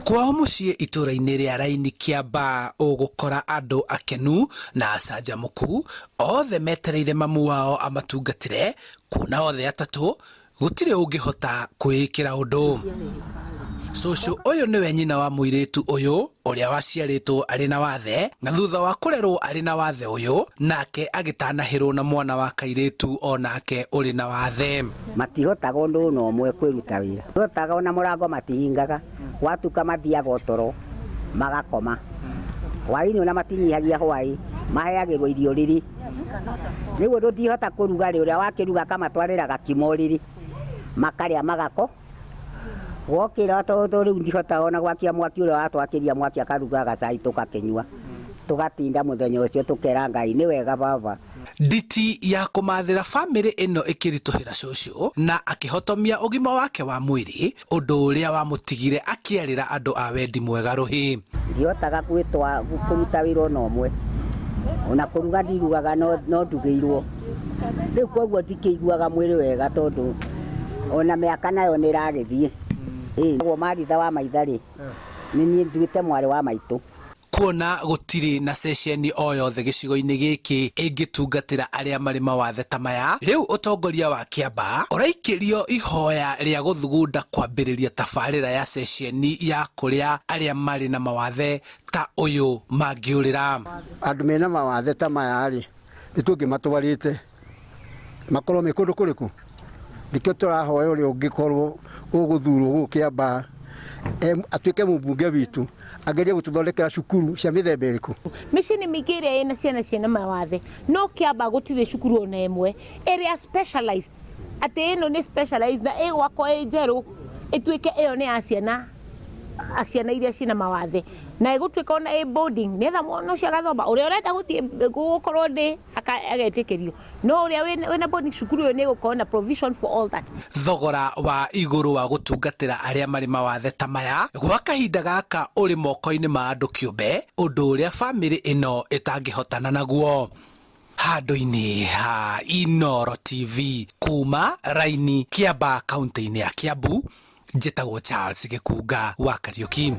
Kwao mũciĩ itũũra-inĩ rĩa Raini Kĩambaa ũgũkora andũ akenu na acanjamũku, othe metereire mamu wao amatungatĩre, kuona othe atatũ gũtirĩ ũngĩhota kwĩĩkĩra ũndũ. Cũcũ ũyũ nĩwe nyina wa mũirĩtu ũyũ ũrĩa waciarĩtwo arĩ na wathe na thutha wa kũrerwo arĩ na wathe ũyũ nake agĩtanahĩrwo na mwana wa kairĩtu o nake ũrĩ na wathe. Matihotaga ũndũ ona ũmwe kwĩruta wĩra. Matihotaga ona mũrango matihingaga, gwatuka mathiaga o toro magakoma. Hwaĩ-inĩ ona matinyihagia hwaĩ, maheagĩrwo irio rĩrĩ. Rĩu ũndũ ndihota kũruga rĩ, ũrĩa wakĩruga akamatwarĩra gakima ũrĩrĩ, makarĩa magako. Wokĩra tondũ rĩu ndihotaga ona gwakia mwaki, ũrĩa watwakĩria mwaki akaruga gacai tũgakĩnyua. Tũgatinda mũthenya ũcio tũkera Ngai nĩ wega baba. Nditi ya kũmathĩra famĩlĩ ĩno ĩkĩritũhĩra cũcũ na akĩhotomia ũgima wake wa mwĩrĩ, ũndũ ũrĩa wamũtigire akĩarĩra andũ a wendi mwega rũhĩ. Ndihotaga gwĩtwa kũruta wĩra ona ũmwe, ona kũruga ndirugaga no, no ndugĩirwo. Rĩu koguo ndikĩiguaga mwĩrĩ wega tondũ ona mĩaka nayo nĩ ĩragĩthiĩ. Ĩĩ, Maritha wa maitha rĩ, nĩ niĩ nduĩte mwarĩ wa maitũ. Kuona gũtirĩ na ceceni o yothe gĩcigo-inĩ gĩkĩ ĩngĩtungatĩra arĩa marĩ mawathe ta maya, rĩu ũtongoria wa Kĩambaa ũraikĩrio ihoya rĩa gũthugunda kwambĩrĩria tabarĩra ya ceceni ya kũrĩa arĩa marĩ na mawathe ta ũyũ mangĩũrĩra. Andũ mena mawathe ta maya-rĩ, nĩ tũngĩmatwarĩte makorwo me kũndũ kũrĩkũ? Nĩkĩo tũrahoya ũrĩa ũngĩkorwo ũgũthurwo gũkũ Kĩambaa atuĩke mũmbunge witũ agerie gũtũthondekera cukuru cia mĩthemba ĩrĩkũ. Mĩciĩ nĩ mĩingĩ ĩrĩa ĩna ciana ciĩna mawathe no Kĩambaa gũtirĩ cukuru ona ĩmwe ĩrĩa specialized atĩ ĩno nĩ specialized na ĩgwakwo ĩ njerũ ĩtuĩke ĩyo nĩ ya ciana ciana iria ciĩna mawathe na ĩgũtuĩka ona ĩ boarding nĩgetha mwana ũcio agathoma ũrĩa ũrenda gũthiĩ gũkorwo ndĩ agetĩkĩrio no ũrĩa wĩna boarding cukuru ĩyo nĩ ĩgũkorwo na provision for all that. Thogora wa igũrũ wa gũtungatĩra arĩa marĩ mawathe ta maya gwa kahinda gaka ũrĩ moko-inĩ ma andũ kĩũmbe, ũndũ ũrĩa famĩlĩ ĩno ĩtangĩhotana naguo. Handũ-inĩ ha Inooro TV kuma Raini, Kĩambaa, kaũntĩ-inĩ ya Kiambu, njĩtagwo Charles Gĩkunga wa Kariũki.